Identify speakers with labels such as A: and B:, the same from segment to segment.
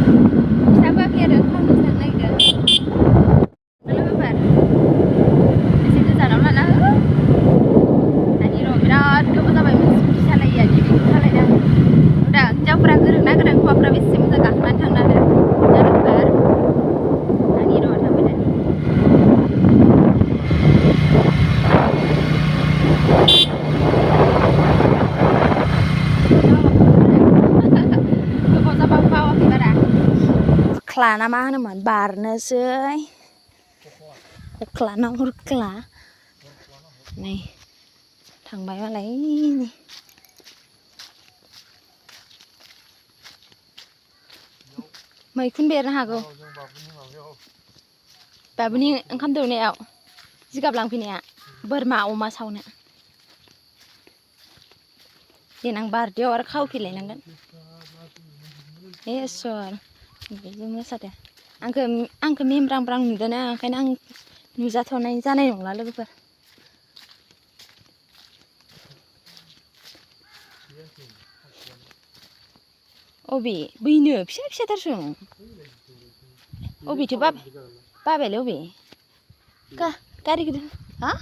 A: खिथाबोआखै आरो टाउनावसो थांनो नागिरदों लोगोफोर एसे गोजानाव लाना हो दानि र' बिराद गोबाव जाबाय स्कुटि सालायिया गिबि सालायदों दा हिनजावफोरा गोरों ना गोरों हौवाफोरा बेसे मोजां गाखोनानै थांनो हादों लोगोफोर दानि र' थांबाय दानि खख्ला ना मा होनोमोन बारनोसै खख्ला ना हुरख्ला नै थांबाय मालाय नै मैखुन बेरनो हागौ बाबुनि ओंखाम दौनायाव जिगाब लांफैनाया बोरमा अमा सावनो देनां बार्डेआव आरो खावफैलायनांगोन इसर बेजों मोसादो आंखौ मेमब्रांब्रां नुदोंना ओंखायनो आं नुजाथ'नाय जानाय नंला लोगोफोर अबे बैनो फिसा फिसाथारसो अबेथो बाबायालाय अबे गारि गिदिर हा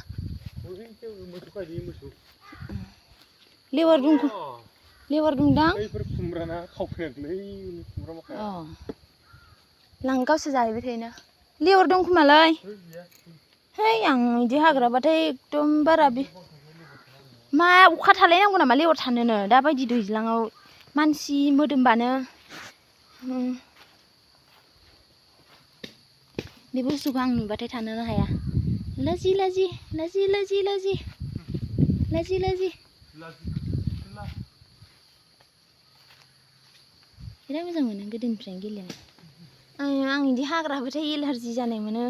A: लेवार दंदां लां गावसो जाहैबाय थायोना लेवार दं खोमालै है आं बिदि हाग्राबाथाय एकदम बारा मा अखा थालायनांगौ नामा लेवार थानोनो दाबायदि दैज्लाङाव मानसि मोदोमबानो बे बुस्थुखौ आं नुबाथाय थानोनो हाया लाजि लाजि लाजि लाजि लाजि लाजि लाजि बिराद मोजां मोनो गोदोनिफ्रायनो गेलेनो आं बिदि हाग्राबाथाय एलार्जि जानाय मोनो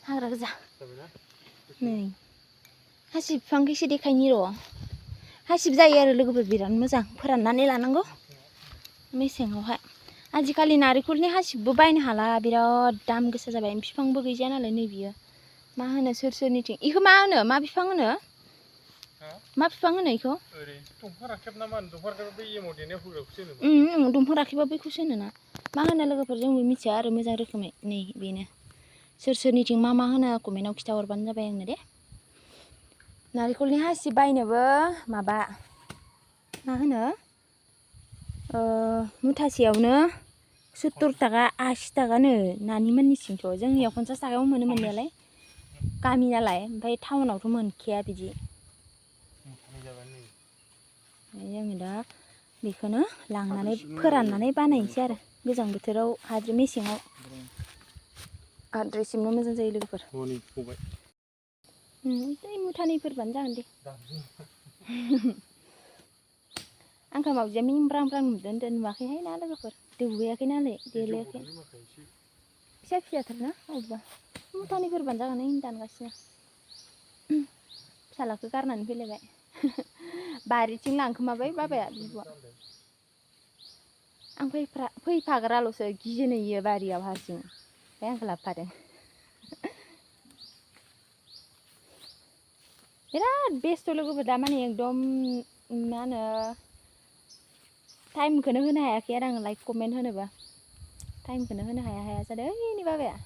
A: हाग्रा गोजा नै हासिब बिफांखैसो देखायनि र' हासिब जायो आरो लोगोफोर बिराद मोजां फोराननानै लानांगौ मेसेङावहाय आजिखालि नारेंखलनि हासिबबो बायनो हाला बिराद दाम गोसा जाबाय बिफांबो गैजाया नालाय नै बियो मा होनो सोरनिथिं इखौ मा होनो मा बिफां होनो मा बिफां होनो इखौ दंफां राखेब ना मा होनो दंफां राखेबा बै एमाव देनायाव होग्राखौसो होनो दंफां राखेबा बैखौसो होनोना मा होनो लोगोफोर जोंबो मिथिया आरो मोजां रोखोमै नै बेनो सोरनिथिं मा होनो कमेन्टआव खिथाहरबानो जाबाय आंनो दे नारेंखलनि हासिब बायनोबो माबा मा होनो मुथासेयावनो 70 थाखा 80 थाखानो नानि मोननिसिमथ' जोंनियाव 50 थाखायाव मोनो मोननायालाय गामि नालाय ओमफ्राय टाउनावथ' मोनखाया बिदि जोङो दा बेखौनो लांनानै फोराननानै बानायनोसै आरो गोजां बोथोराव हाद्रि मेसेङाव हाद्रिसिमनो मोजां जायो लोगोफोर दै मुथानैफोरबानो जागोन दे आंखौ मावजिया मेमब्रांब्रां नुदों नुवाखैहाय ना लोगोफोर दौहैयाखै नालाय देलायाखै फिसा फिसाथारना अबेबा मुथानैफोरबानो जागोन नै दानगासिनो फिसालाखौ गारनानै फैलायबाय बारिथिं लांखोमाबाय बाबाया बिब'आ आं फैफाग्राल'सो गियोनो इयो बारियाव हारसिं ओमफ्राय आंखौ लाबोफादों बिराद बेस्थ' लोगोफोर दा माने एकदम मा होनो टाइमखौनो होनो हायाखै आरो आं लाइक कमेन्ट होनोबा टाइमखौनो होनो हाया जादों ओइनि बाबाया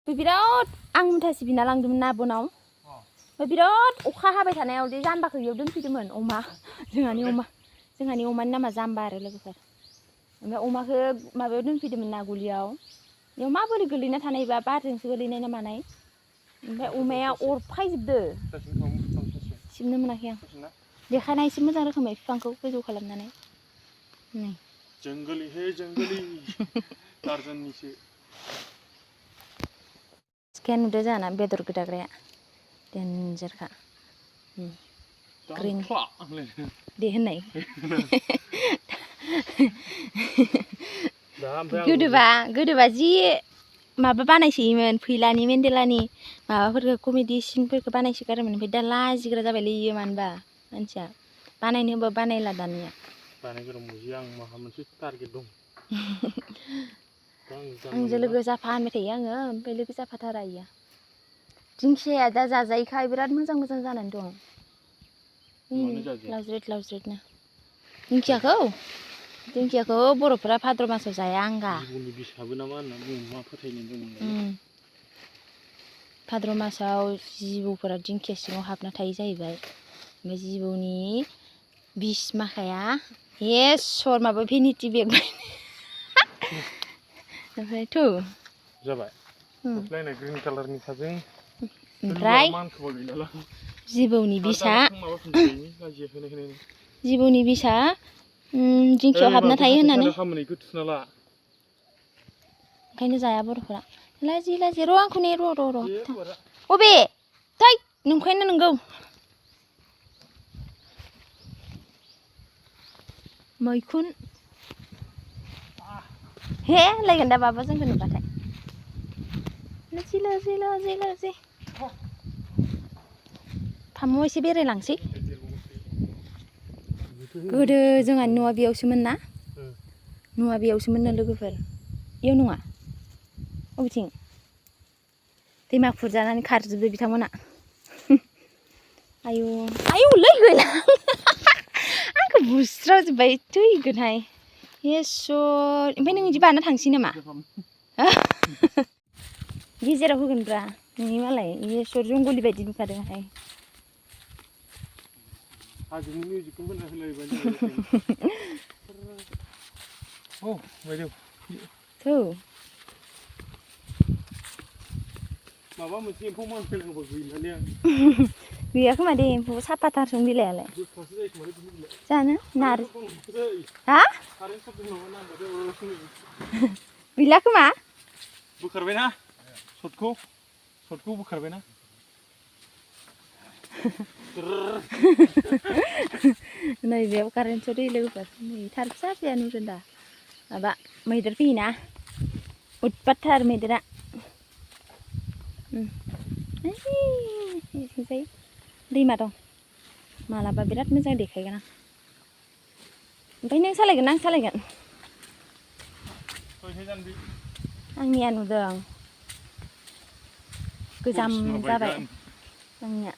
A: बिराद आं मुथासे बिना लांदोंमोन ना आब'नाव ओमफ्राय बिराद अखा हाबाय थानायाव दे जाम्बाखौ इयाव दोनफैदोंमोन अमा जोंहानि अमानि नामा जाम्बा आरो लोगोफोर ओमफ्राय अमाखौ माबायाव दोनफैदोंमोन ना गलियाव बेयाव माबोरै गोलैना थानायबा बारजोंसो गोलैनाय ना मानाय ओमफ्राय अमाया अरफायजोबदो सिबनो मोनाखै आं देखायना एसे मोजां रोखोमै बिफांखौ गोजौ खालामनानै नै जंगली हे जंगली टार्जाननिसो सिखाया नुदो जाना बेदर गोदाग्राया डेन्जारखा ग्रिन दे होननाय गोदोबा जि माबा बानायसोयोमोन फैलानि मेन्देलानि माबाफोरखौ कमेडि सिनफोरखौ बानायसोगारोमोन ओमफ्राय दा लाजिग्रा जाबायलै इयो मानोबा मानसिया बानायनो होनबा बानायला दानिया बानायग्रा मुजि आं माबा मोनसे टारगेट दं आंजों लोगो जाफा होनबाय थायो आङो ओमफ्राय लोगो जाफाथारा इयो दिंखियाया दा जाजायैखाय बिराद मोजां जानानै दं लावज्रेद लावज्रेदनो दिंखियाखौ बर'फोरा भाद्र मासाव जाया आंगा।
B: जिबौनि बिसाबो नामा होनना बुङो, मा फोथायनाय दंमोन।
A: भाद्र मासाव जिबौफोरा दिंखिया सिङाव हाबना थायो जाहैबाय। ओमफ्राय जिबौनि बिस माखाया सर माबा भेनिटि बेग ओमफ्राय
B: जाबाय गस्लायनाय ग्रिन कालारनि थाजों
A: ओमफ्राय जिबौनि बिसा दिंखियाव हाबना थायो होननानै ओंखायनो जाया बर'फोरा। लाजि र' आंखौ ने र' अबे थै नंखायनो नोंगौ। मैखुन हे लायगोन दा बाबा जोंखौ नुबाथाय। लाजि फामुआव एसे बेरायलांसै। गोदो जोंहानि न'आ बेयावसोमोन ना? न'आ बेयावसोमोन लोगोफोर। इयाव नङा अबेथिं? दैमा खुरजानानै खारजोबदो बिथांमोना। आयौलै गैला आंखौ बुस्रावजोब्बाय थैगोनहाय। इसर ओमफ्राय नों बिदि बारना थांसै नामा? गेजेराव होगोनब्रा नोंनि मालाय इसर जंगलि बायदि नुखादोंहाय।
B: माबा मोनसे एम्फौ मानफैनांगौ गैलालै आं।
A: गैया खोमा दे एम्फौ साफाथारसों बिलाइआलाय। जानो नार हा गैला खोमा।
B: बोखारबायना सटखौ बोखारबायना।
A: नै बेयाव कारेन्ट दै लोगोफोर नै थार फिसा फिसा नुदों दा माबा मैदेर फैयोना उदपातथार मैदेरा। ओइथिंजाय दैमा दं मालाबा बिराद मोजां देखायगोन आं। ओमफ्राय नों सालायगोन ना आं सालायगोन? आंनिया नुदों गोजाम जाबाय आंनिया।